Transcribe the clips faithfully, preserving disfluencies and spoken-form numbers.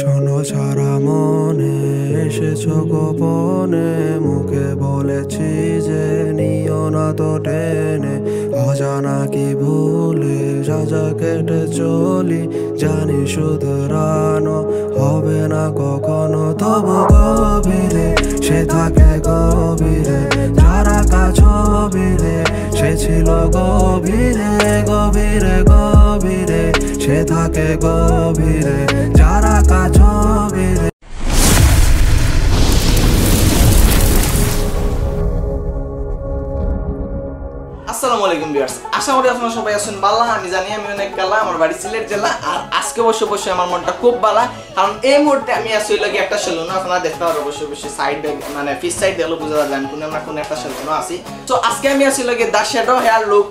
কোনো সারা মনে এসেছো গোপনে, মুখে বলেছি যে নিও না তো টেনে। অজানা কি ভুলে যা যা কেটে চলি, জানি শুধরানো হবে না কখনো। তবু গভীরে সে থাকে গভীরে, যারা কাছবিরে সে ছিল গভীরে, গভীরে, গভীরে। সে থাকে গভীরে, যারা কাছবিরে। আসসালামু আলাইকুম ভিউয়ার্স, আশা করি আপনারা সবাই আছেন ভালা। আমি জানি আমি অনেক কালা, আমার বাড়ি সিলেট জেলা। আর আজকে অবশ্য অবশ্যই আমার মনটা খুব ভালা, কারণ এই মুহূর্তে আমি আছি হইলো গিয়া একটা সেলুন। আপনারা দেখতে পারো অবশ্যই অবশ্যই সাইড ব্যাগ, মানে ফেস সাইড দেখলে বুঝা যায় যে আমি কোনো না কোনো একটা সেলুনও আছি। তো আজকে আমি আছি হইলো গিয়া The Shadow Hair Look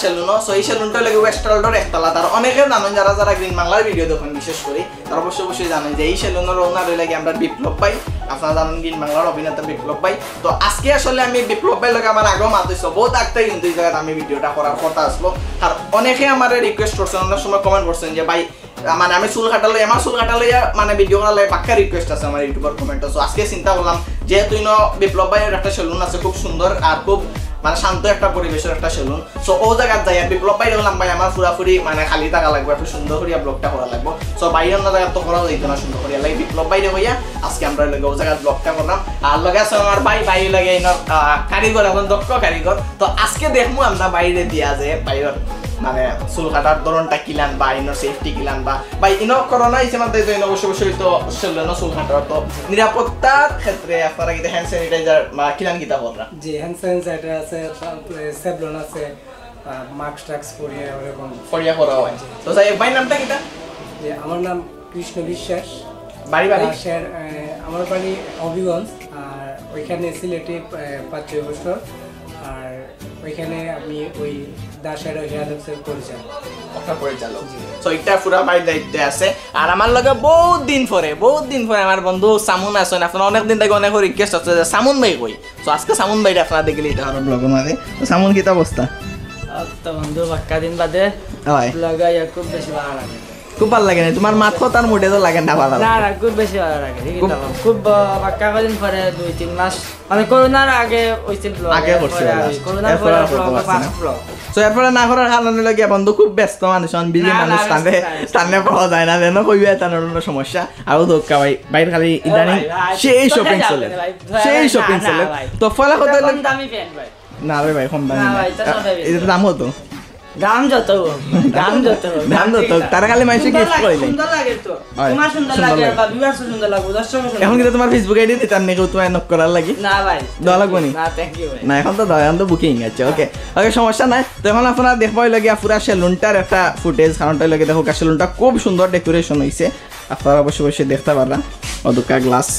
সেলুনও। তো এই সেলুনটা হইলো গিয়া ওয়েস্ট রোডর একতলা। তার অনেকে জানেন, যারা যারা গ্রিন বাংলার ভিডিও দেখেন বিশেষ করে, তারা অবশ্যই অবশ্যই জানেন যে এই সেলুনর ওনার হইলো গিয়া আমরা বিপ্লব ভাই। আপনারা জানেন গ্রিন বাংলার অভিনেতা বিপ্লব ভাই। তো আজকে আসলে আমি বিপ্লব ভাইর লগে আমার আগেও মাত হইছে, বহুত আগ থাকি কিন্তু এই জাগাত আমি ভিডিওটা করার কথা আসলো। আর অনেকে আমারে রিকোয়েস্ট করছেন, অনেক সময় কমেন্ট করছেন যে ভাই, আহ, মানে আমি চুল কাটা লই, আমার চুল কাটা লইয়া মানে ভিডিও করার লাগি বাক্কা রিকোয়েস্ট আছে আমার ইউটিউবর কমেন্টও। তো আজকে চিন্তা করলাম যেহেতু ইনো বিপ্লব ভাইর একটা সেলুন আছে, খুব সুন্দর আর খুব মানে শান্ত একটা পরিবেশর একটা সেলুন। তো ও জাগাত যাই আর বিপ্লব ভাইরে কইলাম ভাই আমার পুরাপুরি মানে খালি থাকা লাগবো, একটু সুন্দর করিয়া ব্লগটা করা লাগবো। তো ভাই অন্য জাগাত তো করাও যাইতো না সুন্দর করিয়া, লাগি বিপ্লব ভাইরে কইয়া আজকে আমরা লগে ও জাগাত ব্লগটা করলাম। আর লগে আছে আমার ভাই, ভাই লাগে ইনোর, আহ, কারিগর, এখন দক্ষ কারিগর। তো আজকে দেখমু আমরা ভাইরে দিয়া যে ভাইর মানে চুল কাটার ধরনটা কিলান বা ইনোর সেফটি কিলান বা ভাই ইনো করোনা হিসেবে মানতে তো ইনো অবশ্য অবশ্যই তো সেলুনও চুল কাটার তো নিরাপত্তার ক্ষেত্রে আপনারা কিন্তু হ্যান্ড স্যানিটাইজার বা কিলান কিতা কররা? জি, হ্যান্ড স্যানিটাইজার আছে, তারপরে স্যাভলন আছে, মাস্ক টাস্ক পরিয়া ওরকম। পরিয়া করা হয়। তো যাই হোক, ভাইর নামটা কিতা? জি, আমার নাম কৃষ্ণ বিশ্বাস। বাড়ি, বাড়ি? রাজশাহীর, আহ, আমার বাড়ি হবিগঞ্জ, আর ওইখানে সিলেটে, আহ, পাঁচ ছয় বছর, আর ওইখানে আমি ওই দাসের ওই হেয়ারলুক্সের পরিচালক। ওটা পরিচালক। জি। তো এটা পুরা ভাই দায়িত্বে আছে। আর আমার লগে বহুত দিন পরে, বহুত দিন পরে আমার বন্ধু সামুন আছেন। আপনারা অনেক দিন থাকি অনেক রিকোয়েস্ট আছে যে সামুন ভাই কই? তো আজকে সামুন ভাইরে আপনারা দেখিলে এটা আমার ব্লগর মাঝে। তো সামুন, কিতা অবস্থা? আর তো বন্ধু, বাক্কা দিন বাদে হয়। ব্লগ আইয়া খুব বেশি ভালা লাগে। খুব ভালা লাগে না? তোমার মাত কথার মুডে তো লাগে না ভালা না, লাগে। না, খুব বেশি ভালা লাগে। ঠিক খুব আছে, খুব, আহ, বাক্কা কদিন পরে, দুই তিন মাস, মানে করোনার আগে হইছিল ব্লগ, আগে এরপরে করছিল আর last। করোনার এরপরে পরে আর ব্লগ, করতে পারছি না। First blog. তো এরপরে না করার কারণ হইলো গিয়া বন্ধু খুব ব্যস্ত মানুষ, এখন বিজি না, না, মানুষ, ব্যস্ত টানে, না, ব্যস্ত টানে না। পাওয়া যায় না, যেন কইবে এটা অন্য সমস্যা। আরো দোকা ভাই, ভাইর খালি ও ইদানিং ভাই, ভাই, সেই কোথায় শপিং যাবেন চলে, ভাই? সেই না, শপিং না চলে। ভাই। তো ফলে কথা এটা হইলো কম দামি প্যান্ট ভাই। না রে ভাই, কম দামি না না। ভাই, এটা সব দামি। এটা দাম হতো। দাম যত হোক, দাম যত হোক, দাম যত হোক, তারা খালি মানুষে সুন্দর গিফট লাগে, করে দেয়। সুন্দর লাগে তো। হয়, তোমার সুন্দর সুন্দর লাগে, লাগে। বা ভিউয়ার্সও সুন্দর লাগবে, দর্শকও সুন্দর এখন কিন্তু লাগবে। তোমার Facebook আইডি দিতাম নাকি, তোমার নক করার লাগি? না ভাই। দেওয়া লাগবো নি? না, thank you ভাই। না, এখন তো দাও, এখন তো বুকিং আছে। ওকে, ওকে, সমস্যা নাই। তো এখন আপনারা দেখবা হইলো গিয়া পুরা সেলুনটার একটা ফুটেজ, কারণটা হইলো গিয়া দেখো, সেলুনটা খুব সুন্দর ডেকোরেশন হইছে, আপনারা অবশ্যই অবশ্যই দেখতে পাররা। অদুকা গ্লাস,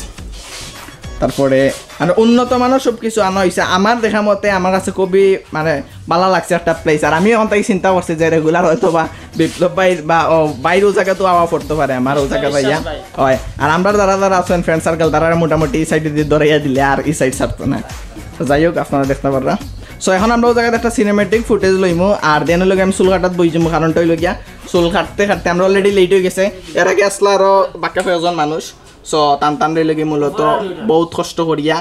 তারপরে মানে উন্নত মানের সব কিছু আনা হইছে। আমার দেখা মতে আমার কাছে খুবই মানে ভালা লাগছে একটা প্লেস। আর আমি এখন তাই চিন্তা করছি যে রেগুলার হয়তো বা বিপ্লব ভাই বা ও ভাইর ও জায়গা তো আওয়া পড়তে পারে, আমার ও জায়গা ভাইয়া। হয়। আর আমরা যারা যারা আছেন ফ্রেন্ড সার্কেল, তারা মোটামুটি এই সাইডে দিয়ে দৌড়াইয়া দিলে আর এই সাইড ছাড়তো না। তো যাই হোক, আপনারা দেখতে পাররা। সো এখন আমরা ও জায়গাতে একটা সিনেমেটিক ফুটেজ লইমু, আর দেন লগে আমি চুল কাটাত বই যাবো, কারণটা হইলো গিয়া চুল কাটতে কাটতে আমরা অলরেডি লেট হয়ে গেছে। এর আগে আসলে আরো বাক্কা কয়েকজন মানুষ, সো তান তান লগে মূলত বহুত কষ্ট করিয়া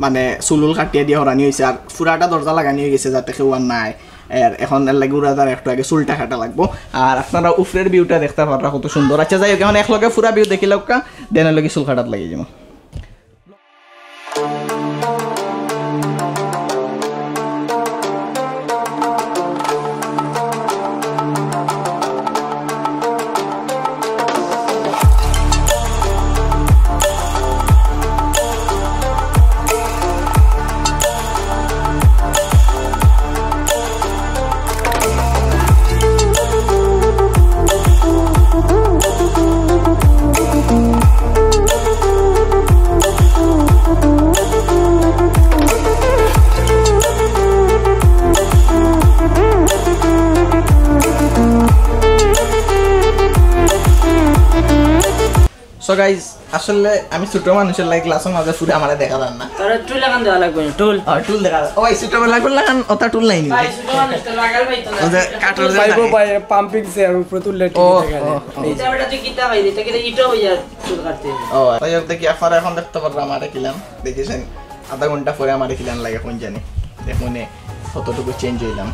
মানে চুল উল কাটিয়া দিয়া হরানি হইছে, আর পুরাটা দরজা লাগানি হয়ে গেছে যাতে কেউ আর নাই। এর এখন এর লাগি উড়া তার একটু আগে চুলটা কাটা লাগবো। আর আপনারা উপরের ভিউটা দেখতে পাররা কত সুন্দর। আচ্ছা যাই হোক, এখন এক লগে পুরা ভিউ দেখি লউক্কা, দেন লগে চুল কাটাত লাগি যাবো। So guys, আসলে আমি ছোট মানুষের লাগি গ্লাসর মাঝে ফুরে আমারে দেখা যার না। তোরা টুল লাগান দেওয়া লাগবে না, টুল। আর টুল দেখা যায়। ওই ছোটবেলা করলে এখন ওটা টুল নাই নি। ভাই, ছোট মানুষ তো লাগাল ভাই তো না। ওই যে কাঠের যে ভাই থাকে। ভাই পাম্পিং চেয়ার উপরে তুললে ও, টিকে থাকে। ও, ও। এটা বেটা তুই কিতা ভাই, এটা কিতা ইটো হইয়া চুল কাটতে? ও, তাই হোক, দেখি আপনারা এখন দেখতে পারবেন আমারে কিলান। দেখেছেন, আধা ঘন্টা পরে আমারে কিলান লাগে কোন জানি। এখন কতটুকু চেঞ্জ হইলাম।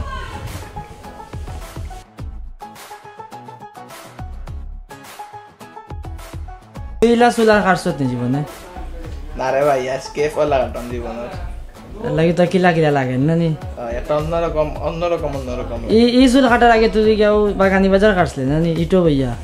ইলা চুল আর কাটছত নি জীবনে? না রে ভাই, আজকে পয়লা কাটলাম জীবনের। এর লাগি তো কিলা কিলা লাগে না নি? আহ, একটা অন্যরকম, অন্যরকম, অন্যরকম। ই ই চুল কাটার আগে তুই কেউ বাগানি বাজার কাটছিলে না নি? ইটো ভাইয়া।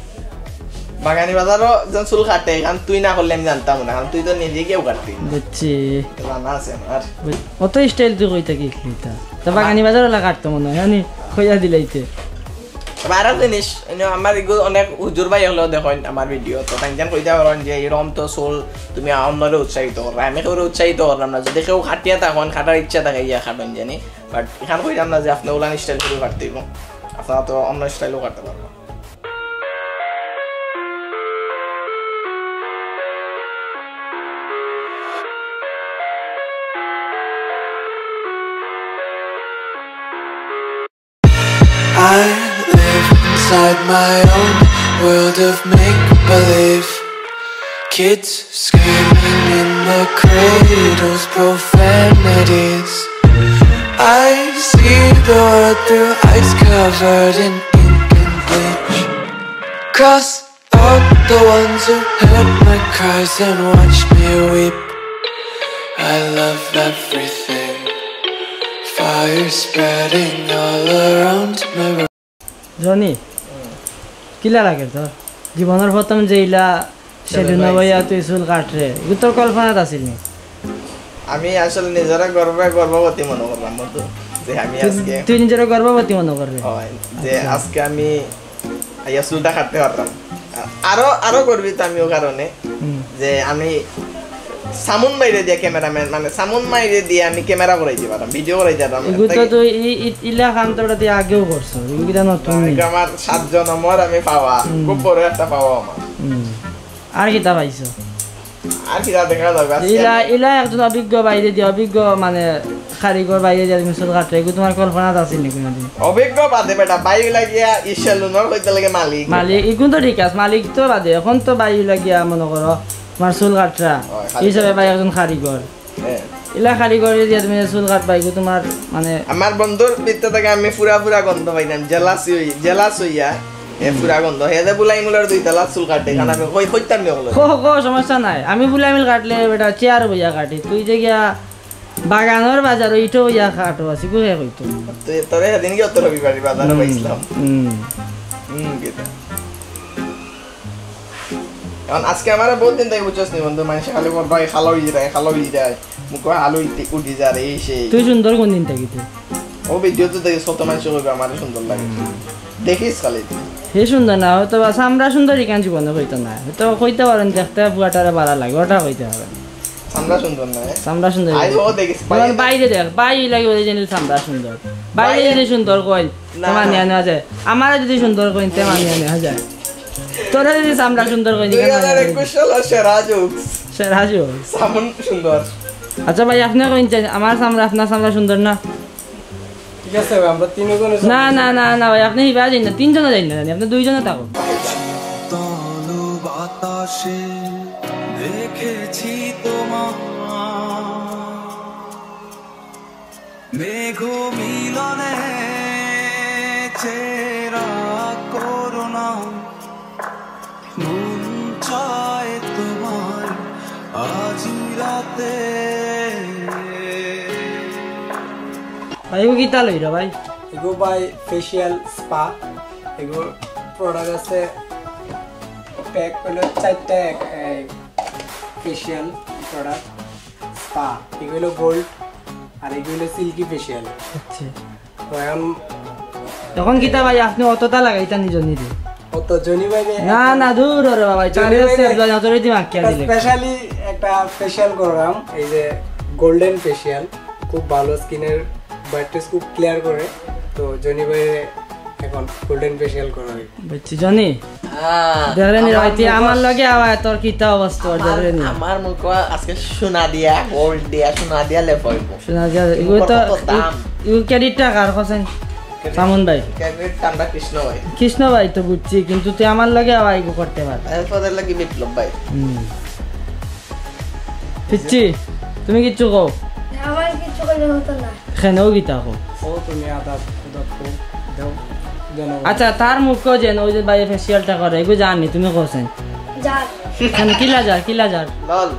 বাগানি বাজারও যেন চুল কাটে, কারণ তুই না করলে আমি জানতাম না, কারণ তুই তো নিজে কেউ কাটতি। বুঝছি। জানা আছে আমার। বুঝ-, অত স্টাইল তুই কই থাকি ইখলিতা? তা বাগানি বাজার ওলা কাটতো মনে হয়, নি? কইয়া দিলাইতে। তবে আরো জিনিস, you know, আমার এগুলো অনেক হুজুর ভাই হলেও দেখেন আমার ভিডিও, তো তাই যেন কইতে পারেন যে এরকম তো চুল তুমি অন্যরে উৎসাহিত করো, আমি কেউ উৎসাহিত করলাম না। যদি কেউ কাটিয়া তখন কাটার ইচ্ছা থাকে ইয়া কাটন জানি, বাট এখানে কইলাম না যে আপনি ওলান স্টাইল করে কাটতে হইব, আপনারা তো অন্য স্টাইলও কাটতে পারবেন। I live inside my own world of make believe. Kids screaming in the cradles, profanities. I see the world through eyes covered in ink and bleach. Cross out the ones who heard my cries and watched me weep. I love everything. Fire spreading all around my room. Johnny, কিলা লাগে তোর? জীবনের প্রথম যে ইলা সেলুন ভাই, ভাইয়া তুই চুল কাটরে, এগু তোর কল্পনাত আছিল নি? আমি আসলে নিজেরা গর্বে গর্ভবতী মনে করলাম বন্ধু, যে আমি তুই- আজকে তুই নিজের গর্ভবতী মনে কররে? হয় যে আচ্ছা। আজকে আমি আইয়া চুলটা কাটতে পারলাম। আ-, আরো আরো গর্বিত আমি ও কারণে হুম। যে আমি সামুন বাইরে দিয়ে ক্যামেরাম্যান, মানে সামুন বাইরে দিয়ে আমি ক্যামেরা করাইতে পারলাম, ভিডিও করাইতে পারলাম। এগু তো তুই ই- ই- ইলা কাম তো ওটা তুই আগেও করছো, এগু কিতা নতুন নি? আমার সাত জনমর আমি পাওয়া, হুম। খুব বড় একটা পাওয়া আমার। হুম। আর কিতা পাইছো? আর কিতা দেখা যাবে আজকে? ইলা ইলা একজন অভিজ্ঞ বাইরে দিয়ে, অভিজ্ঞ মানে কারিগর বাইরে দিয়ে তুমি চুল কাটরে, এগু তোমার কল্পনাত আছিল নি কোনোদিন? অভিজ্ঞ বাদে বেটা, বাইরে লাগিয়া ই সেলুনর কইতে লাগে মালিক। মালিক, ইগুন তো ঠিক আছে, মালিক তো বাদে, এখন তো ভাই লাগিয়া মনে করো তোমার চুল কাটরা হয়, কারিগর। হিসাবে ভাই একজন কারিগর। হ্যাঁ। ইলা কারিগর দিয়া তুমি চুল কাটবা, এগু তোমার মানে আমার বন্ধুর ভিতর থেকে আমি পুরা পুরা গন্ধ পাইতাম, জেলাস হই, জেলাস হইয়া এ পুরা গন্ধ। হে যে বুলাই মুলার দুই তালা চুল কাটে, কারণ আমি কই কইতাম নি ওগুলো। কো কো সমস্যা নাই, আমি বুলাই মিল কাটলে বেটা চেয়ার বইয়া কাটি, তুই যে গিয়া বাগানোর বাজারো ইটো বইয়া কাটো আছি, কুহে কইতো। তুই তোরে সেদিন কি অত রবিবারি বাজারে পাইছিলাম। হুম। হুম, কিতা? এখন আজকে আমার বহুত দিন থেকে বুঝছস নি বন্ধু, মানুষ খালি বল ভাই খালো হয়ে যায়, খালো হয়ে যায়, মুখে আলু উঠি- উঠি যায়, এই সেই। তুই সুন্দর কোন দিন থাকিতে? ও ভিডিও তো দেখিস, কত মানুষ কইবে আমার সুন্দর লাগে, দেখিস খালি তুই। হে সুন্দর না, হয়তো বা চামড়া সুন্দর ইখান জীবনে কইতো না, হয়তো কইতে পারেন দেখতে বুয়াটারে বালা লাগে, ওটা কইতে পারেন। চামড়া সুন্দর না, হ্যাঁ? চামড়া সুন্দর। আই ও দেখিস, তোমার বাইরে দেখ, বাই লাগে original চামড়া সুন্দর। বাইরে বাইরে- যদি সুন্দর কই, না, তোমার না। নিয়ে নেওয়া যায়। আমার যদি সুন্দর কই, তে আমার নিয়ে নেওয়া যায়। তোরা যদি চামড়া সুন্দর কই, দুই হাজার একুশ সালের সেরা জোকস। সেরা জোক। সামুন সুন্দর। আচ্ছা ভাই, আপনি কইন চাই, আমার চামড়া, আপনার চামড়া সুন্দর না? ঠিক আছে ভাই, আমরা তিনজনে না, না, না, না ভাই, আপনি হিবা যাইন না, তিনজনে যাইন না, আপনি দুইজনে থাকো। তলু বাতাসে দেখেছি তোমার মেঘ মিলনে চেরা করুণা। মন চায় তোমার আজ রাতে। ভাই, ও কিতা লইরা ভাই? এগু ভাই ফেশিয়াল স্পা, এগু প্রোডাক্ট আছে, প্যাক হলো চারটা ফেশিয়াল প্রোডাক্ট। স্পা, এগু হলো গোল্ড, আর এগু হলো সিল্কি ফেশিয়াল। আচ্ছা। তো এখন এখন কিতা ভাই, আপনি অতটা লাগাইতা নিজে নিজে? অত জনি ভাই না, না, দূর রে বাবা, জনি ভাই। নজরে দিমাগ কিয়া দিলে? স্পেশালি একটা ফেশিয়াল করলাম, এই যে গোল্ডেন ফেশিয়াল, খুব ভালো স্কিনের ব্রাইটনেস খুব ক্লিয়ার করে। তো জনি ভাই এখন গোল্ডেন ফেশিয়াল করা হয়। বুঝছি, জনি। আহ, দেখরে নি আমার ভাই, তুই মুখো আমার লগে আওয়ায়, তোর কিতা অবস্থা, আমার, দেখরে নি? আমার মুখো আজকে সোনা দিয়া, gold দিয়া, সোনা দিয়া লেপ অইবো। সোনা দিয়া, মুখর এগুলো তো, কত দাম। এগু-, এগু credit টা কার, হোসেন? Credit, সামন ভাই। Credit টা আমরা কৃষ্ণ ভাই। কৃষ্ণ ভাই তো বুঝছি, কিন্তু তুই আমার লগে আওয়ায় এগু করতে পার। এরপরে লাগি বিপ্লব ভাই। হুম। পিচ্ছি, তুমি কিচ্ছু কও? আমার কিচ্ছু কইবার মতো না। কেনে, ও কিতা কও? ও তুমি আদাব, খুদাব কও, দেও, জনগণ। আচ্ছা, তার মুখো যেন ওই যে ভাইয়ে facial টা করে, এগু যার নি, তুমি কওছেন? যার। কেনে, কিলা যার, কিলা যার? লল।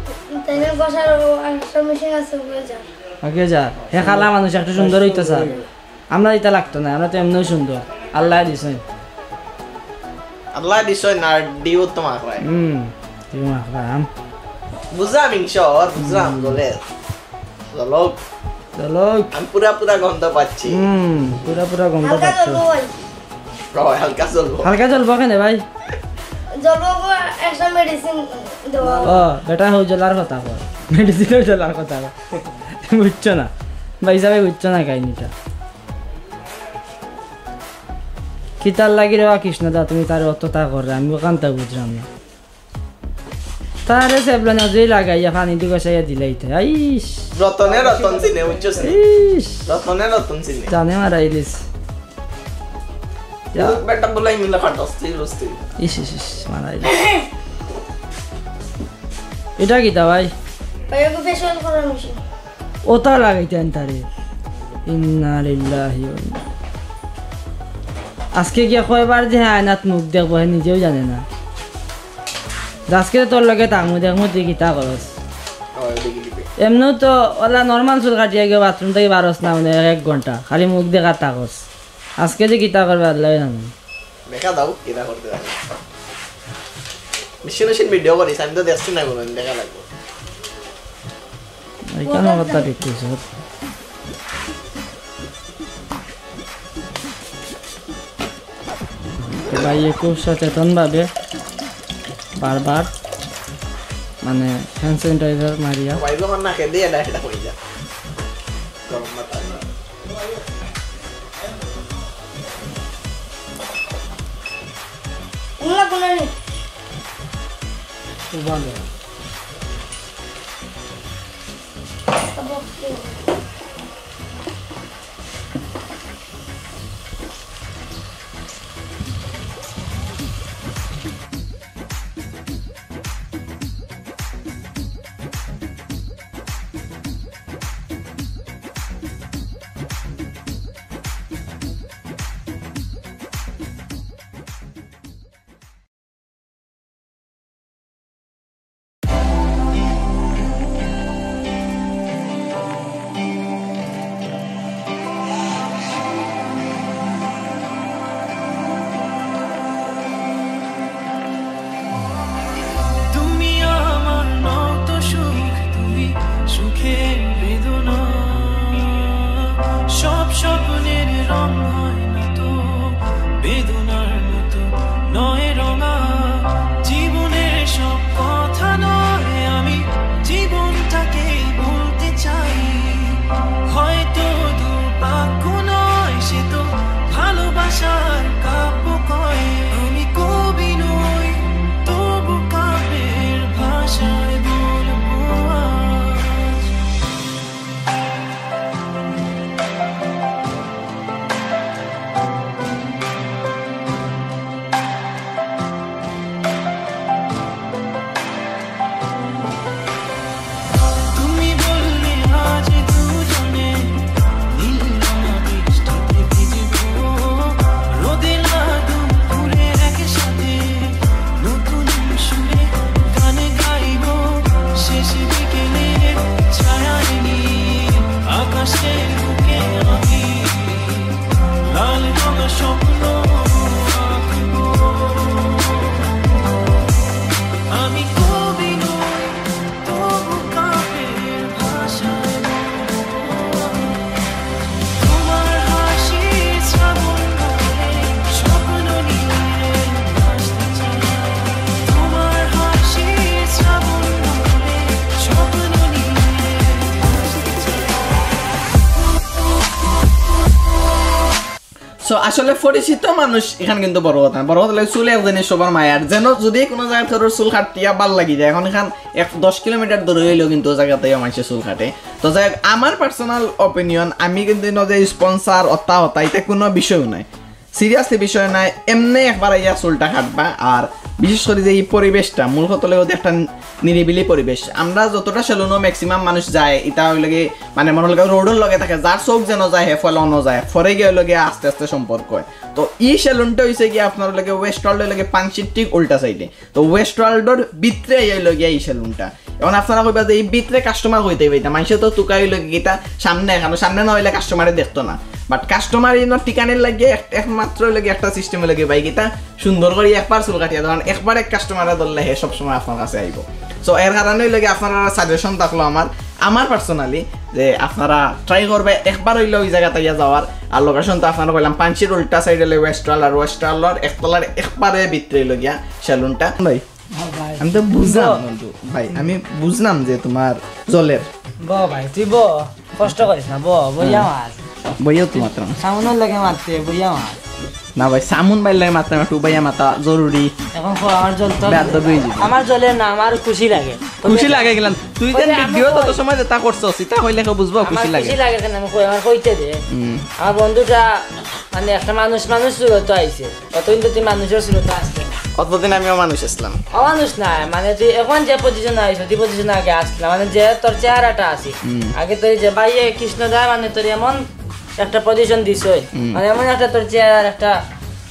তেলের ঘষার ও একটা মেশিন আছে, ওগুলো যার। ওকে যার। হে কালা মানুষ একটু সুন্দর অইতো স্যার। আমরা ইতা লাগতো না, আমরা তো এমনেউ সুন্দর। আল্লায় দিছইন। আল্লায় দিছইন, আর দিও তো মাখরায়। হুম, দিও মাখরাম। বুঝলাম ইনশাআল্লাহ, বুঝলাম, হুম। চলে। চলো। চলো। আমি পুরা পুরা গন্ধ পাচ্ছি। হুম, পুরা পুরা গন্ধ হালকা পাচ্ছ। জ্বলবো ভাই। ও, হালকা জ্বলবো। হালকা জ্বলবো কেনে ভাই? জ্বলবো গো, একটা মেডিসিন দেওয়া। ও, বেটা হউ জ্বলার কথা কর। মেডিসিনও জ্বলার কথা কর। বুঝছো না? ভাই সাহেব বুঝছো না কাহিনীটা। কিতার লাগি রে বা কৃষ্ণ দা, তুমি তারে অততা কররে, আমি ওখানটা বুঝলাম না। তারে সেবলা নজরে লাগাইয়া পানি দি গছাইয়া দিলাইতে। আইস। রতনে রতন চিনে, বুঝছস নি? ইস। রতনে রতন চিনে। জানে মারা ইলিশ। যা। বেটা বলাই মিলা ফাটাস, তুই রস তুই। ইস, ইস, ইস, মারা ইলিশ। এটা কিতা ভাই? ভাই, ওকে facial করার মেশিন। ওটা লাগাইতে আনতারে। ইন্না লিল্লাহি ওয়া ইন্না। আজকে গিয়া কয়বার যে হ্যাঁ আয়নাত মুখ দেখবো, হে নিজেও জানে না। আজকে তোর লগে থাকমু, দেখমু তুই কিতা করস। ওই দেখি দিবে। এমনেও তো ওলা normal চুল কাটিয়া গিয়া বাথরুম থাকি বারস না, মানে এক, এক ঘন্টা খালি মুখ দেখাত থাকস। আজকে যে কিতা করবে আল্লাহ জানে। দেখা দাও, কিতা করতে পারে। মেশিন মেশিন ভিডিও করিস, আমি তো দেখছি না কোনো, দেখা লাগবো। এখানে কথা ঠিক কইছ। তো ভাই, এ খুব সচেতনভাবে বারবার মানে হ্যান্ড স্যানিটাইজার মারিয়া। ভাই, যখন না খেয়ে দিয়ে এটা, এটা হয়ে যায়। গরম মাথা। উল্লা কোনানি। উবালে। তুমি আমার নত সুখ, তুমি সুখের বেদনা। সব স্বপ্নের রং হয় না তো বেদনার মতো, নয় রঙা। জীবনের সব কথা নয়, আমি জীবনটাকেই বলতে চাই। হয়তো দু বাক্য নয়, সে তো ভালোবাসার কাব্য কয়। আমি কবি নই, তবু কাব্যের ভাষায় বলবো আজ। তুমি বললে আজ দুজনে নীল রঙা বৃষ্টিতে ভিজবো, রোদে না দুপুরে একসাথে নতুন সুরে গান গাইবো। শেষ বিকেলের ছায়ায় নীল আকাশের বুকে আমি লাল রঙা স্বপ্ন আঁকবো। আমি কবি নই, তবু কাব্যের ভাষায় বলবো। তোমার হাসি শ্রাবণ বনে স্বপ্ন নিয়ে ভাসতে চাই। তোমার হাসি শ্রাবণ বনে স্বপ্ন নিয়ে ভাসতে চাই। তো আসলে পরিচিত মানুষ ইখান কিন্তু বড় কথা না। বড় কথা অইলো চুল এক জিনিস সবার মায়ার। যেন যদি কুনু জাগাত কারোর চুল কাটিয়া ভালা লাগি যায়, অখন ইখান এক দশ কিলোমিটার দূরে অইলেও কিন্তু অউ জাগাত আইয়া মানষে চুল কাটে। তো যাই হোক, আমার personal opinion, আমি কিন্তু ইনো যে sponsor অতা অতা, ইতা কুনু বিষয় নায়, seriously বিষয় নায়। এমনে একবার আইয়া চুলটা কাটবা, আর বিশেষ করি যে ই পরিবেশটা, মূল কথা অইলো যে একটা নিরিবিলি পরিবেশ। আমরা যতটা সেলুনো maximum মানুষ যায়, ইতা অইলো গি, মানে, মনে অইলো গি রোডর লগে থাকে, যার চউখ যেনো যায়, হে ফলো অনো যায়, পরে গিয়া অইলো গি আস্তে আস্তে সম্পর্ক অয়। তো ই সেলুনটা অইছে গি আপনার অইলো গি ওয়েস্ট ওয়ার্ল্ড অইলো গি পানশির ঠিক উল্টা সাইডে। তো ওয়েস্ট ওয়ার্ল্ডর ভিতরে অইলো গিয়া ই সেলুনটা। অখন আপনারা কইবা যে ই ভিতরে কাস্টমার কই থাকি পাইতা, মানষে তো তুকাই অইলো গি ইতা সামনে, অখন সামনে না অইলে কাস্টমারে দেখতো না। But কাস্টমার ইনো টিকানির লাগি এক-, একমাত্র অইলো গি একটা সিস্টেম অইলো গি ভাই, ইতা সুন্দর করি একবার চুল কাটিয়া দেওয়া, একবার এক কাস্টমারে ধরলে হে সবসময় আপনার কাছে আইবো। So এর কারণে অইলো গি আপনারার সাজেশন থাকলো আমার, আমার personally, যে আপনারা ট্রাই করবা একবার অইলেও ওই জাগাত আইয়া যাওয়ার। আর লোকেশন তো আপনারারে কইলাম, পানশির উল্টা সাইডে অইলো ওয়েস্ট ওয়ার্ল্ড, আর ওয়েস্ট ওয়ার্ল্ডর একতলার একবারে ভিতরে অইলো গিয়া সেলুনটা। ভাই, হ্যাঁ ভাই। আমি তো বুঝলাম বল। বন্ধু, ভাই, আমি বুঝলাম যে তোমার জলের। ব ভাই, তুই ব, কষ্ট করিস না, ব, বইয়া হ্যাঁ। মার। বইয়াও তো মাত্র না। সামনের লগে মারতে, বইয়া মার। না ভাই, সামুন ভাইর লগে মাত্র না, একটু বইয়া মাতা জরুরি। এখন ক-, আমার জল তো বেয়াদবি অই যাবে। আমার জলের না, আমার খুশি লাগে। খুশি লাগে গেলাম। তুই ওই যেন যে আমি ভিডিও তত কই। সময় যেটা করছস, ইতা কইলে কেউ বুঝবো আমার খুশি লাগে। খুশি লাগে কেন? আমি কই, আমার কইতে দে। হুম। আমার বন্ধুটা মানে একটা মানুষ, মানুষ সুরত আইছে। অতদিন তো তুই মানুষর সুরত আসলে না। অতদিন আমিও মানুষ আছলাম। অমানুষ না, মানে তুই এখন যে পজিশনে আইছো, তুই পজিশনে আগে আসলে না। মানে যে তোর চেহারাটা আছে। হুম। আগে তো এই যে ভাইয়ে কৃষ্ণ দা, মানে তোর এমন একটা পজিশন দিছই। হুম। মানে এমন একটা তোর চেহারার একটা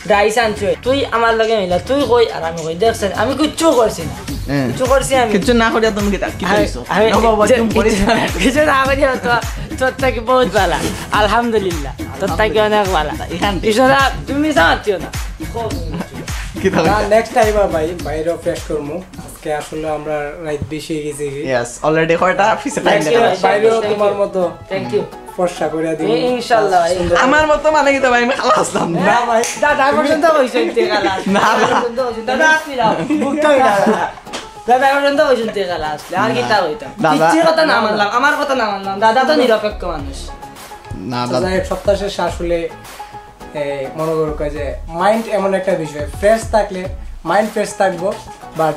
ডাইস আনছই। তুই আমার লগে মিলা, তুই কই আর আমি কই, দেখছস, আমি কিচ্ছু করছি না। হ্যাঁ। কিচ্ছু করছি আমি? কিচ্ছু না করিয়া তুমি কিতা, কিতা আমি, হইছো? আমি না বাবা, যে তুমি করিস না। কিছু না করিয়া তো তোর থাকি বহুত ভালা। আলহামদুলিল্লাহ, তোর থাকি অনেক ভালা। এখান থেকে। কৃষ্ণ দা, তুমি মিছা মাতিও না। কিতা না, হইছে? Next time আর ভাই, বাইরেও ফ্রেশ করমু। আজকে আসলে আমরা রাইত বেশি অই গেছি কি? Yes, already কয়টা পিছে টাইম next দিতে time পারছি। বাইরেও তোমার মতো Thank you। ফর্সা করে দিব। ই-, ইনশাআল্লাহ, সুন্দর। আমার মতো মানে কিতা ভাই, আমি কালা আছলাম না। না ভাই। দাদা পর্যন্ত কইছো ইন্তে কালা। না, না। দাদা পর্যন্ত কইছো, দাদা আসবি না। মুখটা ওই দাদা। দাদা পর্যন্ত কইছো ইন্তে কালা আসলে। আর না। কিতা কইতাম? দাদা। পিচ্চির কথা না মানলাম, আমার কথা না মানলাম। দাদা তো নিরপেক্ষ মানুষ। না, তো দাদা। যাই হোক, সপ্তাহ শেষে আসলে এ, মনে করো যে মাইন্ড এমন একটা বিষয়, ফ্রেশ থাকলে মাইন্ড ফ্রেশ থাকবো, বাট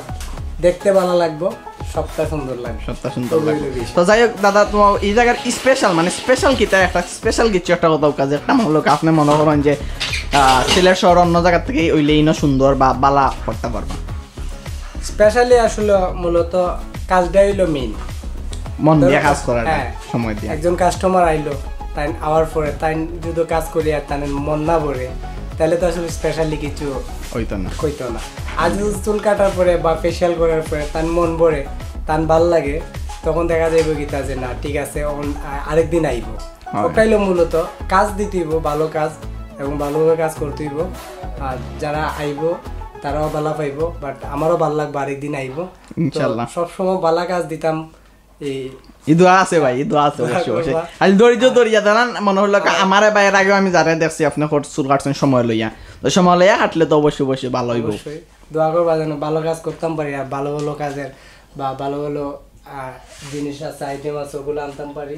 দেখতে ভালা লাগবো, সবটা সুন্দর লাগবে। সবটা সুন্দর ওগুলোই লাগবে। তো বিষয়। তো যাই হোক দাদা, তোমার এই জাগার স্পেশাল, মানে স্পেশাল কিতা, একটা স্পেশাল কিছু একটা কথা কাজে একটা মনে হলো, আপনি মনে করেন যে, আহ, সিলেট শহর অন্য জাগা থাকি অইলে ইনো সুন্দর বা ভালা করতা পারবা। স্পেশালি আসলে মূলত কাজটাই অইলো মেইন। মন দিয়া ধরো, কাজ করাটা, হ্যাঁ, সময় দিয়া। একজন কাস্টমার আইলো, তাইন আওয়ার পরে তাইন যদি কাজ করি আর তাইন মন না ভরে, তাইলে তো আসলে স্পেশালি কিছু অইতো না। অইতো না। আর যদি চুল কাটার পরে বা ফেশিয়াল করার পরে তাইন মন ভরে, তাইন ভালা লাগে, তখন দেখা যাইবো কিতা যে না, ঠিক আছে, অখন আ-, আরেকদিন আইবো। হয়। ওটাই অইলো মূলত কাজ দিতে অইবো, ভালো কাজ, এবং ভালোভাবে কাজ করতে অইবো। আর যারা আইবো, তারাও ভালা পাইবো, বাট আমারও ভালা লাগবো আরেকদিন আইবো। তো ইনশাআল্লাহ। সবসময় ভালা কাজ দিতাম। এই ই দোয়া আছে ভাই, ই দোয়া আছে দোয়া অবশ্যই, অবশ্যই। করবা। খালি ধৈর্য ধরিয়া দাঁড়ান, মনে হলো কা-, হ্যাঁ। আমারে ভাই এর আগেও আমি যারে দেখছি, আপনি কত চুল কাটছেন সময় লইয়া। তো সময় লইয়া কাটলে তো অবশ্যই, অবশ্যই ভালা অইবো। অবশ্যই। দোয়া করবা যেন ভালো কাজ করতাম পারি, আর ভালো ভালো কাজের বা ভালো ভালো, আহ, জিনিস আছে, আইটেম আছে, ওগুলো আনতাম পারি।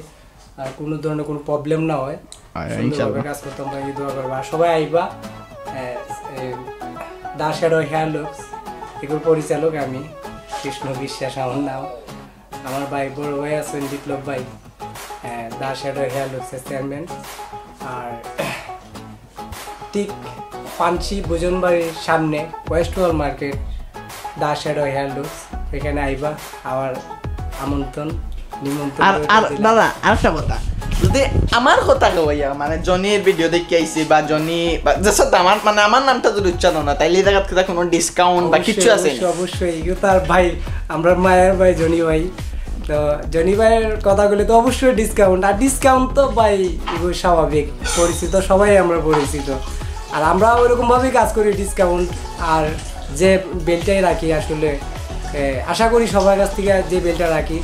আর কোনো ধরনের কোনো প্রবলেম না হয়, আয়, সুন্দরভাবে ইনশাআল্লাহ। কাজ করতাম পারি, দোয়া করবা। আর সবাই আইবা। আহ, এই The Shadow Hair Looks, এগুলোর পরিচালক আমি, কৃষ্ণ বিশ্বাস আমার নাম। আমার ভাই, বড় ভাই আছেন বিপ্লব ভাই, আহ, The Shadow Hair Looks এর চেয়ারম্যান। আর ঠিক পানশি ভোজনবাড়ির সামনে ওয়েস্ট ওয়াল market, The Shadow Hair Looks, এখানে আইবা। আমার আমন্ত্রণ, নিমন্ত্রণ আর, রইলো আর দিলাম। দাদা, আরেকটা কথা, যদি আমার কথা কইয়া, মানে, জনির ভিডিও দেখি আইছি বা জনি, বা যেসব আমার, মানে, আমার নামটা যদি উচ্চারণ না, তাইলে এই জায়গাত কিতা কোনো ডিসকাউন্ট বা কিছু অবশ্যই, আছে নি? অবশ্যই, অবশ্যই। এগুলো তো আর ভাই, আমরা মায়ার ভাই জনি ভাই। তো জনি ভাইয়ের কথা বলে তো অবশ্যই ডিসকাউন্ট, আর ডিসকাউন্ট তো ভাই এগুলো স্বাভাবিক, পরিচিত, সবাই আমরা পরিচিত। আর আমরা ওইরকম ভাবেই কাজ করি, ডিসকাউন্ট। আর যে বেলটাই রাখি আসলে, এ, আশা করি সবার কাছ থেকে যে বেলটা রাখি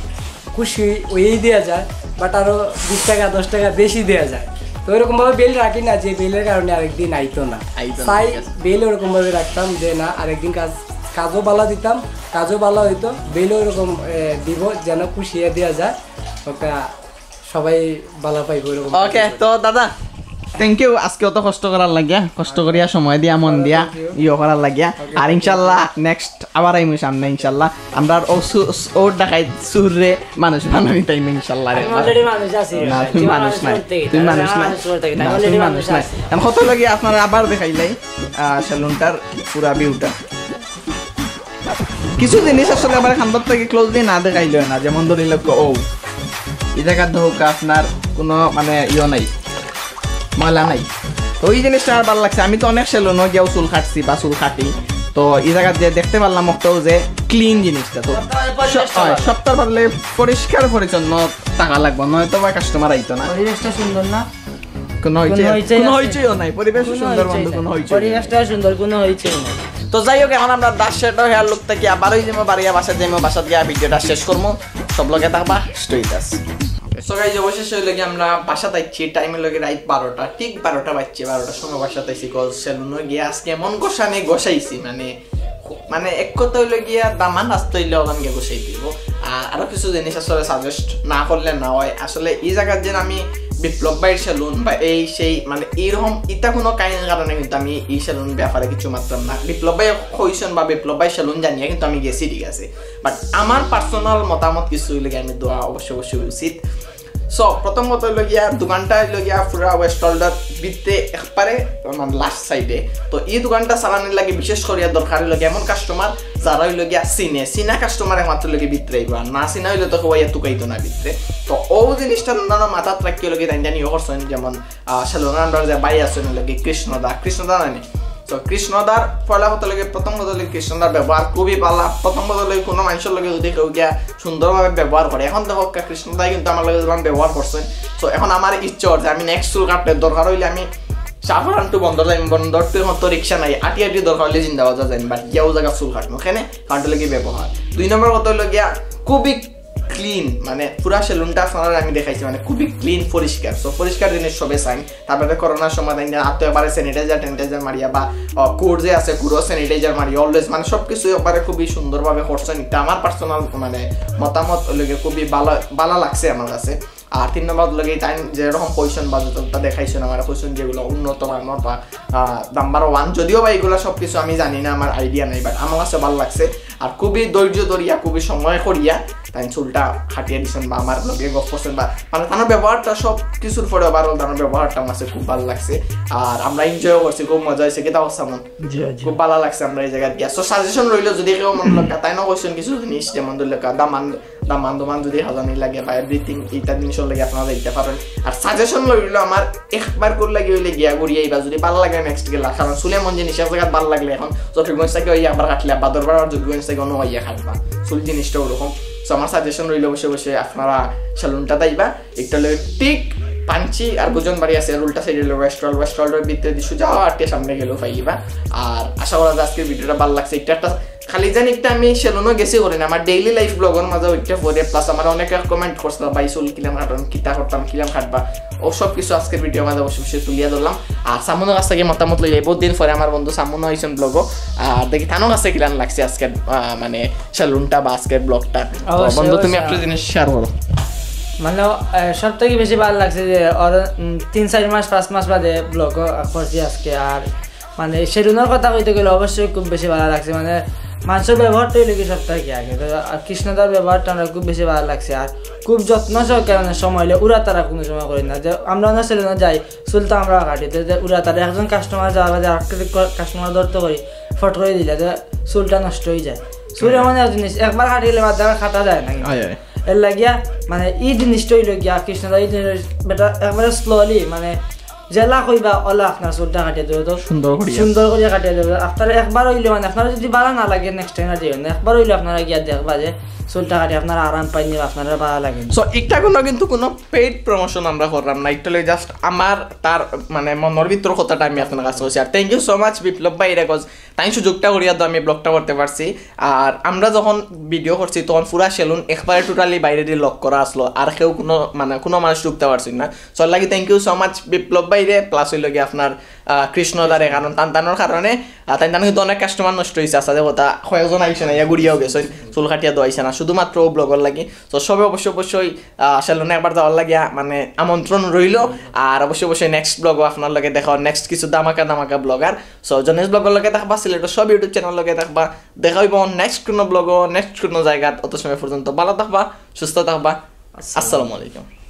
খুশি হয়েই দেওয়া যায়, বাট আরো বিশ টাকা, দশ টাকা বেশি দেওয়া যায়। তো ওইরকম ভাবে বেল রাখি না যে বেলের কারণে আরেকদিন আইতো না। আইতো না, তাই ঠিক আছে। বেল ওরকম ভাবে রাখতাম যে না, আরেকদিন কাজ, কাজও ভালা দিতাম, কাজও ভালা হইতো, বেলও ওরকম, এ, দিব যেন খুশি হয়ে দেওয়া যায়। ওটা সবাই ভালা পাইবো এরকম। ওকে, তো দাদা, থ্যাংক ইউ। আজকে অত কষ্ট করার লাগিয়া, কষ্ট করিয়া, সময় দিয়া, মন দিয়া, ইয়ে করার লাগিয়া। আর ইনশাল্লাহ নেক্সট আবার আইমু সামনে ইনশাল্লাহ। আমরা ও সু-, ও ডাকাইত সুররে মানুষ বানানি তাইমু ইনশাল্লাহ। আমি already মানুষ আছি। না, তুমি মানুষ নাই। তুমি মানুষ নাই। না, তুমি মানুষ নাই। এখন কত লাগি আপনারা আবার দেখাইলাই সেলুনটার পুরা ভিউটা। কিছু জিনিস আসলে আবার খান্দার থেকে ক্লোজলি না দেখাইলে হয় না। যেমন ধরি লোক ও, এই জায়গার ধরুক আপনার কোনো মানে ইয়ে নাই, ময়লা নাই। তো এই জিনিসটা আর ভালো লাগছে। আমি তো অনেক সেলুনও গিয়াও চুল কাটছি বা চুল কাটি, তো এই জায়গার যে দেখতে পারলাম ওটাও যে ক্লিন জিনিসটা। তো সপ্তাহ বদলে পরিষ্কার পরিচ্ছন্ন থাকা লাগবো, নয়তো বা কাস্টমার আইতো না। পরিবেশটা সুন্দর না? কোনো হইচই, কোনো হইচইও নাই, পরিবেশ সুন্দর বন্ধু, কোনো হইচই। পরিবেশটা সুন্দর, কোনো হইচই নাই। তো যাই হোক, এখন আমরা দাস সেটা হেয়ার লুক থেকে আবার ওই যাবো বাড়িয়া বাসা যাইমু, বাসাত গিয়া ভিডিওটা শেষ করবো। সব লগে থাকবা, স্টে দাস। সো গাইজ, অবশেষে হইলো কি আমরা বাসাত আইছি, টাইম হইলো কি রাইত বারোটা, ঠিক বারোটা বাজছে, বারোটার সময় বাসাত আইছি। কজ সেলুনও গিয়া আজকে এমন গোসানি গোসাইছি, মানে মানে এক কথা হইলো গিয়া দামান রাস্তা হইলে ওখান গিয়া গোসাই দিব। আর আরো কিছু জিনিস আসলে সাজেস্ট না করলে না হয়। আসলে এই জায়গার যে আমি বিপ্লব ভাইর সেলুন বা এই সেই মানে এইরকম ইটা কোনো কাহিনীর কারণে কিন্তু আমি এই সেলুন ব্যাপারে কিছু মাততাম না। বিপ্লব ভাই কইছইন বা বিপ্লব ভাই সেলুন জানিয়া কিন্তু আমি গেছি, ঠিক আছে, বাট আমার পার্সোনাল মতামত কিছু হইলে গিয়া আমি দেওয়া অবশ্যই অবশ্যই উচিত। সো প্রথম কথা হইলো গিয়া দোকানটা হইলো গিয়া পুরা ওয়েস্ট হলটার ভিতরে একবারে মানে লাস্ট সাইডে। তো এই দোকানটা চালানির লাগি বিশেষ করিয়া দরকার হইলো গিয়া এমন কাস্টমার যারা হইলো গিয়া চিনে, চিনা কাস্টমার একমাত্র হইলো গিয়া ভিতরে আইবা, আর না চিনা হইলে তো কেউ আইয়া তুকাইতো না ভিতরে। তো ও জিনিসটা তারা মাথাত রাখি হইলো গিয়া তাইন জানি ইয়ে করছইন, যেমন আহ, সেলুনর আন্ডার যে ভাই আছে হইলো গিয়া কৃষ্ণদা, কৃষ্ণদা নানি। তো কৃষ্ণদার পয়লা কথা হইলো গিয়া, প্রথম কথা হইলো গিয়া কৃষ্ণদার ব্যবহার খুবই ভালা। প্রথম কথা হইলো গিয়া কোনো মানুষের লগে যদি কেউ গিয়া সুন্দরভাবে ব্যবহার করে, এখন দেখো কা-, কৃষ্ণদাই কিন্তু আমার লগে যেমন ব্যবহার করছইন। তো এখন আমার ইচ্ছা অর যে আমি নেক্সট চুল কাটলে দরকার হইলে আমি শাহরান টু বন্দর যাইমু, বন্দর টু এখন তো রিক্সা নাই, আটি আটি দরকার হইলে জিন্দাবাজার যাইমু, বাট গিয়াও জায়গা চুল কাটমু, কেনে? কারণ হইলো গিয়া ব্যবহার। দুই নম্বর কথা হইলো গিয়া খুবই ক্লিন, মানে পুরা সেলুনটা আপনারারে আমি দেখাইছি, মানে খুবই ক্লিন, পরিষ্কার। সো পরিষ্কার জিনিস সবে চাইন। তারপরে করোনার সময় তাইন আতো এবারে স্যানিটাইজার ট্যানিটাইজার মারিয়া বা, আহ, কুর যে আছে কুরও স্যানিটাইজার মারিয়া, অলওয়েজ মানে সব কিছু একবারে খুবই সুন্দরভাবে করছইন। এটা আমার পার্সোনাল মানে মতামত হইলো গিয়া খুবই ভালা, ভালা লাগছে আমার কাছে। আর তিন নম্বর হইলো গিয়া তাইন যেরকম কইছইন বা যতটা দেখাইছইন, আমার কইছইন যেগুলো উন্নত মানর বা, আহ, নাম্বার ওয়ান, যদিও বা এগুলো সব কিছু আমি জানি না, আমার আইডিয়া নাই, বাট আমার কাছে ভালা লাগছে। আর খুবই ধৈর্য ধরিয়া, খুবই সময় করিয়া তাইন চুলটা কাটিয়া দিছইন বা আমার লগে গপ করছইন বা মানে তার ব্যবহারটা সব কিছুর পরে ওভারঅল তার ব্যবহারটা আমার কাছে খুব ভালা লাগছে। আর আমরা এনজয় করছি, খুব মজা হইছে। কিতা অবস্থা মন? জি, জি। খুব ভালা লাগছে আমরা এই জায়গাত গিয়া। সো সাজেশন রইলো যদি কেউ মনে লক্ষ্য তাইন কইছইন কিছু জিনিস, যেমন ধরলে দামান দামান দমান যদি হাজানি লাগে বা এভরিথিং, এইটা জিনিসের লাগে আপনারা যাইতে পারেন। আর সাজেশন রইলো আমার একবার করে লাগি হইলে গিয়া ঘুরিয়া আইবা যদি ভালা লাগে নেক্সট গেলা, কারণ চুল এমন জিনিস এক জায়গাত ভালা লাগলে এখন জকিগঞ্জ থেকে ওই আবার কাটলে আবার দরবার আর জকিগঞ্জ থেকে অন্য হইয়া কাটবা চুল জিনিসটা ওরকম। তো আমার সাজেশন রইলো বসে বসে আপনারা সেলুনটা যাইবা, একটা হইলো ঠিক পাঞ্চি আর বুজন বাড়ি আছে, আর উল্টা সাইডে হইলো ওয়েস্ট হল, ওয়েস্ট হলর ভিতরে দিয়ে সোজা আটকে সামনে গেলেও পাইবা। আর আশা করা যায় আজকের ভিডিওটা ভালা লাগছে। একটা একটা খালি জানি একটা আমি সেলুনও গেছি করি না, আমার ডেইলি লাইফ ব্লগর মাঝে ওইটা পরে, প্লাস আমার অনেকে কমেন্ট করছিল ভাই চুল কিলান কাটন, কিতা করতাম, কিলান কাটবা, ও সব কিছু আজকের ভিডিওর মাঝে বসে বসে তুলিয়া ধরলাম। আর সামুনের কাছ থেকে মতামত লই যাই, বহুত দিন পরে আমার বন্ধু সামুন আইছইন ব্লগও। আর দেখি তানোর কাছে কিলান লাগছে আজকের, আহ, মানে সেলুনটা বা আজকের ব্লগটা। তো অবশ্যই, বন্ধু তুমি অবশ্যই। একটা জিনিস শেয়ার করো। মানে আহ, সব থেকে বেশি ভালা লাগছে যে ওর, উম, তিন চার মাস পাঁচ মাস বাদে ব্লগ করছি আজকে। আর মানে সেলুনর কথা কইতে গেলে অবশ্যই খুব বেশি ভালা লাগছে, মানে মানুষের ব্যবহারটা হইলো কি সব থেকে আগে। তো, আর কৃষ্ণদার ব্যবহারটা আমরা খুব বেশি ভালা লাগছে। আর খুব যত্ন সহকারে মানে সময় হইলে উড়া তারা কোনো সময় করি না, যে আমরা অন্য সেলুনে যাই চুল তো আমরা কাটি, তো যে উড়া তারা একজন কাস্টমার যাওয়ার বাদে আরেকটা কাস্টমার ধরতে করি ফট করে দিলে তো চুলটা নষ্ট হয়ে যায়। চুল এমন এক জিনিস একবার কাটি গেলে বাদ আর কাটা যায় না কিন্তু। আয়, আয়। এর লাগিয়া মানে এই জিনিসটা হইলো গিয়া কৃষ্ণদা এই জিনিস বেটা একবারে স্লোলি মানে জেলা কইবা ওলা আপনার চুলটা কাটিয়ে দেবে তো সুন্দর করিয়া। সুন্দর করিয়া কাটিয়ে দেবে। আপনারা একবার হইলে মানে আপনারা যদি ভালা না লাগে নেক্সট টাইম আর যাইবেন না। একবার হইলে আপনারা গিয়া দেখবা যে চুলটা কাটিয়ে আপনারা আরাম পাইনি বা আপনারা ভালা লাগে। সো একটা কোনো কিন্তু কোনো পেইড প্রমোশন আমরা করলাম না, একটা জাস্ট আমার তার মানে মনের ভিতর কথাটা আমি আপনার কাছে কইছি। আর থ্যাংক ইউ সো মাচ বিপ্লব ভাই, রে কজ তাই সুযোগটা করিয়া তো আমি ব্লগটা করতে পারছি। আর আমরা যখন ভিডিও করছি তখন পুরা সেলুন একবারে টোটালি বাইরে দিয়ে লক করা আসলো, আর কেউ কোনো মানে কোনো মানুষ ঢুকতে পারছি না। সো লাগি থ্যাংক ইউ সো মাচ বিপ্লব ভাই রে, প্লাস হইলো গিয়া আপনার আহ, কৃষ্ণদারে, কারণ তান তানোর কারণে, আহ, তান তানোর কিন্তু অনেক কাস্টমার নষ্ট হইছে। আচ্ছা, দেখো, তা কয়েকজন আইছে না, ইয়া ঘুরিয়াও গেছে, চুল কাটিয়া দেওয়াইছে না, শুধুমাত্র ও ব্লগর লাগি। তো সবে অবশ্যই অবশ্যই, আহ, সেলুনে একবার যাওয়ার লাগিয়া মানে আমন্ত্রণ রইল। আর অবশ্যই অবশ্যই নেক্সট ব্লগও আপনার লগে দেখা, নেক্সট কিছু ধামাকা ধামাকা ব্লগ। আর সো জনিস ব্লগর লগে থাকবা, সিলেটের সব ইউটিউব চ্যানেল লগে থাকবা। দেখা হইব নেক্সট কোনো ব্লগও, নেক্সট কোনো জায়গাত। অত সময় পর্যন্ত ভালো থাকবা, সুস্থ থাকবা। আসসালামু আলাইকুম।